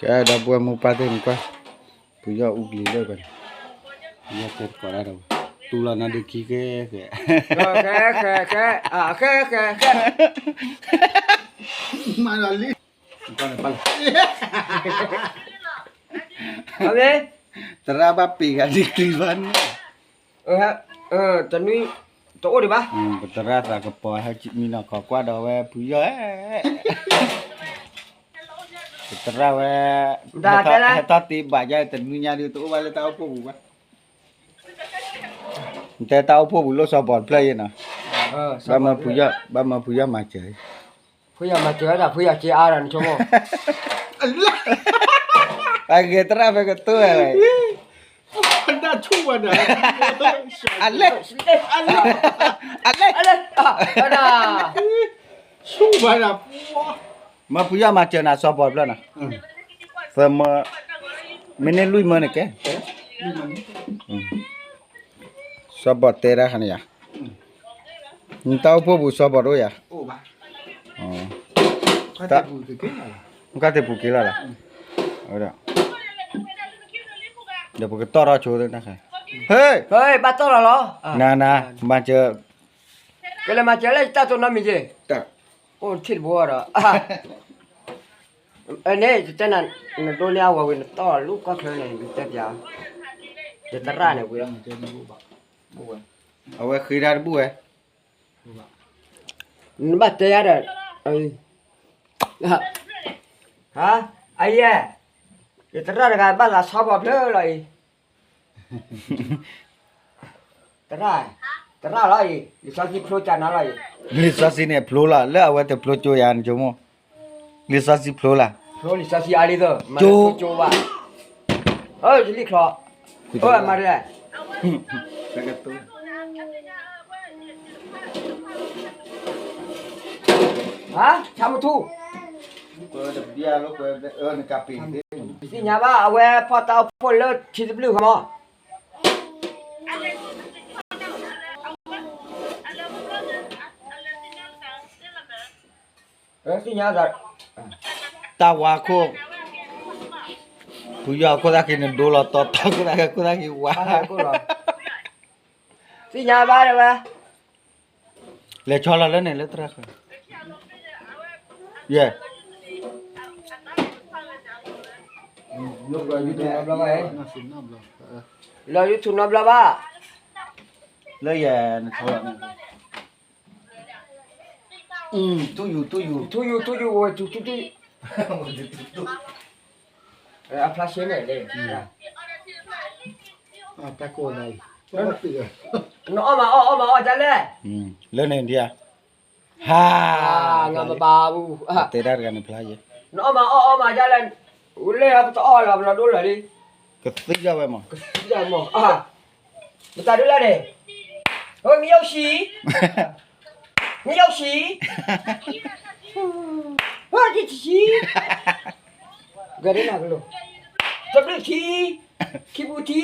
ကဲ ဒီပုၢ်ဝဲၢ်မိၢ်ပၢ်သ့ၣ်နကွၢ်, ဖုယီၢ်အူကလံၤလၢပှဲၤန့ၣ်, ဖုယီၢ်တဲတကိးဒၣ်ဒီး, တူၢ်လီၤနၤဒုးခံဃဲဃဲ, ဃဲဃဲဃဲ, ဃဲဃဲဃဲ, မၤလီၤလံ, သရၣ်ဘၣ်ပ့ၤဂၤဒ်ကျံၤဘၣ်န့ၣ်, တနွံ တအိၣ်ဒံးဘၣ်, ပသရၣ်သးကပီၤဟဲမံနီၤ ခိးကွၢ်ဒီးဝဲဖုယီၢ်ဧၢ, ပသရၣ်ဝဲ ဟဲထီၣ်တ့ဘၣ်ယါ တနွံညါဒုးတအိၣ်ဘၣ်လၢတၢ်အိၣ်ဖှိၣ်ပူၤဘၣ်, နတဲတၢ်အိၣ်ဖှိၣ်ပူၤလိၣ်စီၤဘီၣ်တဖျၢၣ်အံၤနီၤ, ဘၣ်မၢဖုယီၢ် ဘၣ်မၢဖုယီၢ်မၤစၢၤ, ဖုယီၢ်မၤစၢၤဝဲဒၣ် ဖုယီၢ်စ့အါဒီးနဆိကမိၣ်, အဂ့ၤသရၣ်ဖဲကတိၢ်ဝဲ, အလဲၣ်, အလဲၣ်, အလဲၣ်, မၢဖုယီၢ်မၤစၢၤနၤစီၤဘီၣ်တဖျၢၣ်နီၤ, သၢမၢ, မ့ၢ်န့ၢ်လွံၢ်မၢန့ၣ်ကဲ, စီၤဘီၣ်တဲဒၣ်ခါန့ၣ်ယါ, နတၢ်အိၣ်ဖှိၣ်ပူၤစီၤဘီၣ်တအိၣ်ယါ, အိၣ်ဘၣ်, တၢ်တပူၤက့ၤလီၤလီၤ, ဒီးပကတီၢ်ထီၣ်ဆိသ့ၣ်တခါ, ဟ့ၣ်, ဘၣ်တီၢ်လီၤလီၤ, နၤနၤ, မၤစၢၤ, ကလဲၤမၤစၢၤလၢယတၢ်တိၢ်နီတမံၤက့ၤ, အိၣ်ထံၣ်တဘိဒီး န့ၣ် ယတဲနၤ, နဒိးန့ၢ်အဝဲဝံၤ နတီၢ်လၢကီၢ်ချၢန့ၣ် ယတဲပျး, ယသရၣ်န့ၣ်ဝံၤလီၤ, အဝဲဃ့တၢ်တဘူၣ်ဝဲ, နဘၣ်တဲယၤဒီး, ဟါ, အယဲ, ယသရၣ်တဂၤဘၣ်သးဆီဖီဖျၢၣ်လီၤအံၤ သရၣ်, သရၣ်လီၤအံၤ လံာ်စီဆှံဖျိကနၤလီၤအံၤ, လံာ်စီဆှံန့ၣ်ဖျိလီၤ လၢအဝဲတဖျိကၠိယၤနဆိကမိၣ်, လံာ်စီဆှံဖျိလီၤ, ဖျိလံာ်စီဆှံအါလံသၢ, မၤလၢဖျိကၠိဘၣ်, ယလံၣ်ချီ, မၤဒ်လဲၣ်, ဟါ, ဆါမထူ, သ့ၣ်ညါဘၣ် အဝဲဖီၣ်တၢ်အိၣ်ဖှိၣ်လၢထံတဘျုးဃီမး သ့ၣ်ညါ, တၢ်ဝါခိၣ်, ဖုယီၢ်ခိၣ်သၣ်က့ၤနဒိလီၤတီတီခိၣ်သၣ်က့ၤခိၣ်သၣ်က့ၤဝါ, သ့ၣ်ညါဘၣ်တဲဝဲ, လဲၤဆီလီၤလၢန့ၣ် လၢသရၣ်ဃၢၤ, ယဲ, လီၤ YouTube နီတဘျီဘၣ်, လၢယဲ, နဆီလီၤန့ၣ်, ထူယူၤ ထူယူၤ ထူယူၤ ထူယူၤ ဝဲထူထူထူ, အဖျါရှဲန့ၣ်လဲၣ်, တၢ်ကိၢ်နၤအံၤ, နအီၣ်မးအီၣ် အီၣ်မးအီၣ်ဒ်လဲၣ်, လၢန့ၣ်ဒ်ဧါ, ဟါ, နမၤဘၣ်ဘူး, တဲဒၣ်တဂၤန့ၣ်ဖျါယဲ, နအီၣ်မးအီၣ် အီၣ်မးဒ်လဲၣ်, ဝဲလဲၣ်ပတအီၣ်လီၤ ပလီၤဒိလီၤလံ, ကသံၣ်ဒၣ်ဝဲမး, ကသံၣ်ဒၣ်မး, မတၤဒ်လဲၣ်န့ၣ်, မ့ၢ်ယိၣ်ဆံ, မ့ၢ်ယိၣ်ဆံ, ဟိၣ် ယိၣ်ဆံ, ဂၤဒ်နၤကလိၤ, တဘျုးထံ, ခံပူၤထံ,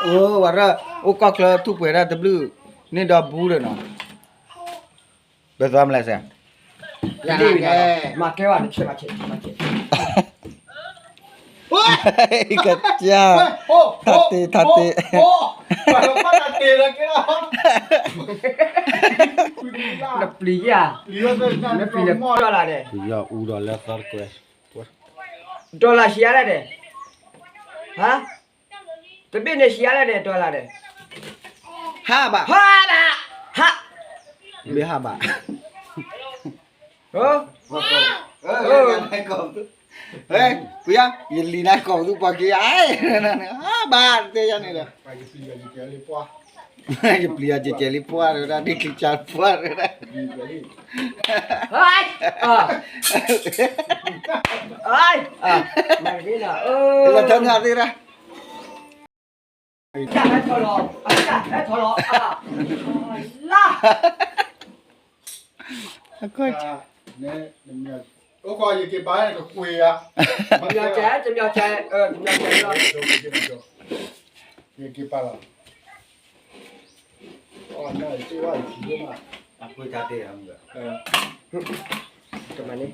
အိၣ်ဝဲဒၣ်, အိၣ်ကီၢ်ချၢထူၣ်ပှဲၤဒၣ်တဘျုး, န့ၣ်ဒီးဘူးဒီးနီၤ, ပသးမလဲၣ်စ့ၢ်, မၤကဲဘၣ်နဆဲးမၤဆဲး, ကစၢ်, ထါတ့ ထါတ့, နပျံၤယၤ, နပျံၤနပျီၢ်လၢ်န့ၣ်, ပယီၤအူဒီးလၢသီတကွဲၢ်, ဒီလၣ်ဆံးအါလဲၣ်န့ၣ်, ဟါ, တဘ့ၣ်န့ၣ်ဆံးအါလဲၣ်န့ၣ် ဒီလၣ်န့ၣ်, ဟါဘၣ်, ဟါဘၣ်, ဟါ, ဘ့ၣ်ဟါဘၣ်, ပယီၤ, ယလံၤနၤကိာ်သူပှၤက့ၤ, ဟါဘၣ်တဲယၤန့ၣ်ဒီး, ယပျံၤယၤကဲကဲလံပှၢ်တဝဲဒၣ် ဒ်ချံကၢ်ပှၢ်တဝဲဒၣ်, လၢထၢနၤသ့ဒၣ်, အိၣ်ကီၢ်ယက့ၤပာ်န့ၣ်ကကွံာ်ဧါ, တမံၤစဲး, တမံၤစဲး, ယက့ၤပာ်လီၤ, အီၣ်နၢ်ယက့ၤဝဲယက့ၤမး, အကွံာ်တၢ်တ့ၢ်ဧါ, တမၤန့ၣ်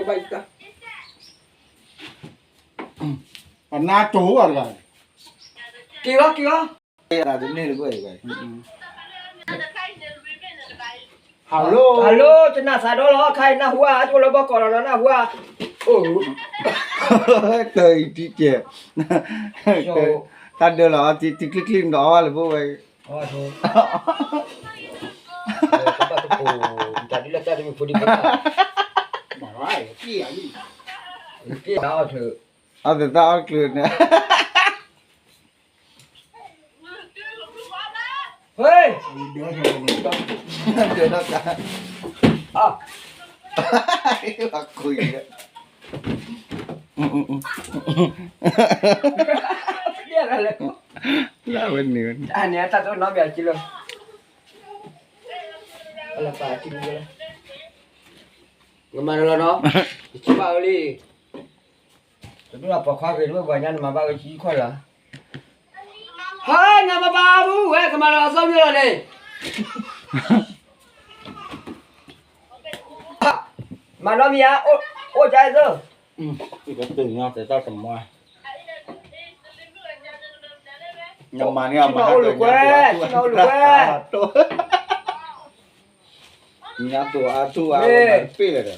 ကဘၣ်ယတၢ် ပနၢ်တိၢ်ဝဲတဂၤ က့ၤလီၤ က့ၤလီၤ တန့ၢ်တဘၣ် Hello, hello, တနၢ်သးဒီလီၤ ခါအံၤနၢ်ဟူဧါ ကၠိလၢဘီကီးလီၤနီၤ နၢ်ဟူဧါ အိၣ် တၢ်အံၤတံကဲး တၢ်ဒၢလီၤ တံချံချံနဒီးအီၣ်ဘၣ်လၢဘိဝဲ တဘၣ်တပိၤ တၢ်ဒ်လၢတၢ်တမံၤဖိဒံဖိ က့ၤအီၣ်ချုး အသးအီၣ်ချုးန့ၣ် ဟ့ၣ် ဒၢထီၣ် အါ အခွံ လၢဝဲန့ၣ် အန့ၣ်တၢ်တနီၤဘၣ်ကံလၢ အလၢပာ်ကံလၢ နမၤတလီၤနီၤ ယစံးဘၣ်အီၤလံ တဒူၣ်အပိာ်ခွါဂ့ၤတဘၣ်ပှၤညါနမၤဘၣ်ဝဲဆံခွီၣ်လီၤ ဟဲ နမၤဘၣ်အူဝဲ ကမၤလီၤအသီမ့ၢ်လီၤန့ၣ် မၤနီတမံၤဧါ အိၣ်ကါအံၤသၢ ကတၢၢ်ညါတဲတၢ်တမီၤ နမၤန့ၢ်အမၤဟးကၢၤညါအိၣ်လိာ်ကွဲ ညါတိၢ်အါထူၣ်အါဝဲမၤတပ့ၢ်လၢၤဒီး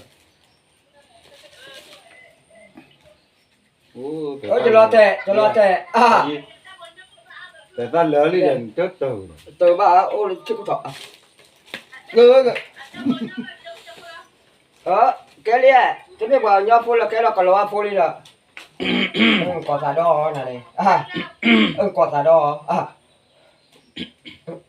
အိၣ် တလီၤတဲာ် တလီၤတဲာ် အါ တၢ်တၢ်လၢာ်လံဒီး နတၢ်တၢ် တၢ်ဘၣ်အိၣ်လၢထံကူၣ်ထီၣ် ကဲလံ တမ့ၢ်ပှၤကညီဖိလၢကဲလီၤကလီၤဝါဖိလံဒီး ကီၢ်သးဒီနၤန့ၣ် ကီၢ်သးဒီ ကီၢ်သးဒီ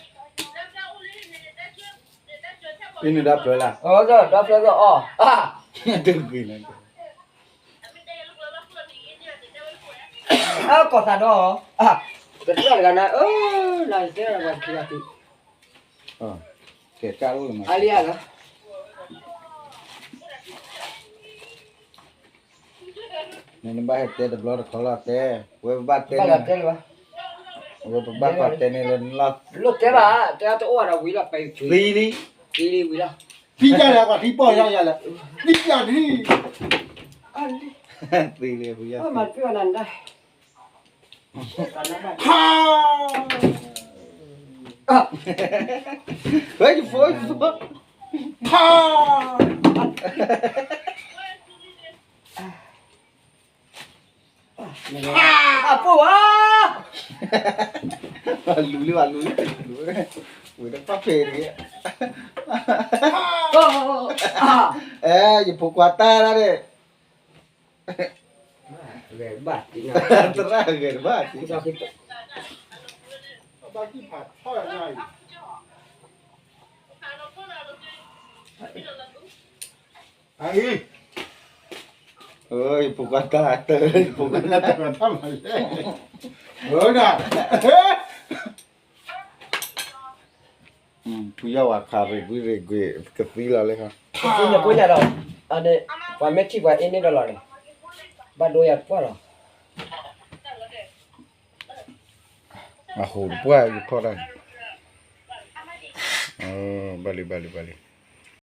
အံၤန့ၣ်ဒီဖျၢၣ်လၢ ဒီဖျၢၣ်သီအီၤ တဂ့ၤန့ၣ် အကီၢ်သးဒီ ကတၢၢ်တဂၤနၤ အၢ နၤတဲရၤဘၣ်ခံဂၤသု ကဲတၢ်အိၣ်လီၤ အါလံဧါလီၤ နဘၣ်ဟဲတဲတဘျီတခီလီၤတဲ ဝဲပဘၣ်တဲန့ၣ် ဝဲပဘၣ်ကွၢ်တဲန့ၣ်လၢနလီၢ် လိၣ်တဲဘၣ် တဲတအိၣ်ဘၣ်ဒီးဝံၤလီၤ ပသံလံ သံလံဝံၤလီၤ သံယါလၢကွၢ်သံပီၢ်ယါယါလၢ သံယါဒ် သံလံဝံၤလီၤ မၤတပ့ၢ်ဘၣ်နၤ ဟါ ဟဲ ယဖိ ယဖိ ဟါ အပိၢ်ဝါ လူၤလံဘၣ်လူၤလံ လူၤလံ ဝဲတပၣ်ဖဲးတဂ့ၤ အဲ ယဖိခွါတၢ်ဒၣ်န့ၣ် သရၣ်ဂဲၤတဘၣ် အံၤ ဖိခွါတၢ်တၢ် ဖိခွါတၢ် တၢ်မၤလဲၣ် အၢဒၣ် ဖုယီၢ်ဝဲခးရ့ၣ်ကွံရ့ၣ်ကွံ ကသံလီၤလၢခါ ကသံညါကိးညါဒီး အန့ၣ် ပှၤမ့ၢ်ထံၣ်ပှၤအ့န့ၣ်ဒီးလီၤန့ၣ် ဘၣ်ဒိယၤတပှၢ်လီၤ အဟူးတပှၢ်ယထီၣ်တၢ် ဘၣ်လံ ဘၣ်လံ ဘၣ်လံ